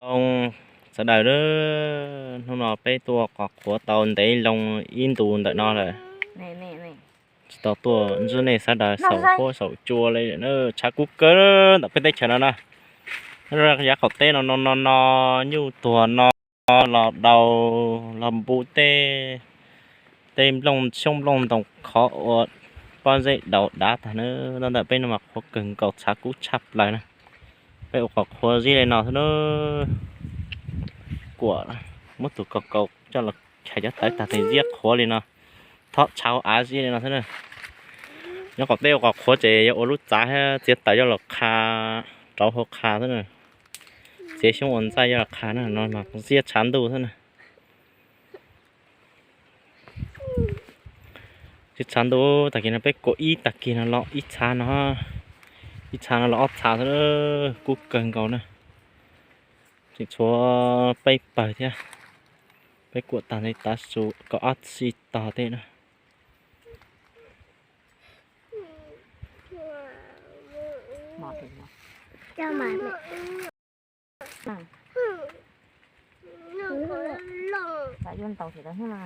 Hnub no sawv daws, hnub no peb tuaj qos qhuav tau ntev loo ib ntus ntawm no lawm, tsis tau tuaj ntsib nej sawv daws saum huab saum cua li. Tshav kub kawg ntawm peb teb chaws no na. Yav qaum teb no no no no, nyuj tuag no los daus los npu tej, tej nplooj xyoob nplooj ntoos khov ua pob zeb daus dav tag na. Ntawm peb no mas qhuav kawg nkaus, tshav kub tshaj plaws na. Peb ua qos qhuav zib li no xwb na. Kuam muab tus kaus kaus coj los chais cov tawv tag tes ziab qhuav li no, thob tshav hauv av zib li no xwb na. Nyob kom peb ua qos qhuav ces yuav ua lub txav thiab txiav taws coj los qha rau hauv qha xwb na. Txiav xyoob ua ntxaij coj los qha na, no mas ziab tshav ntuj xwb na. Tsis tshav ntuj, tag kis no peb kuam ib tag kis no los ib txha no, ib txha no los ob txha xwb, kub kawg nkaus na. Tseem tshuav peb pawg thiab. Peb kuam tag nte tav su kaum ob txhij tog tej na. Yuav ntaus thiab na.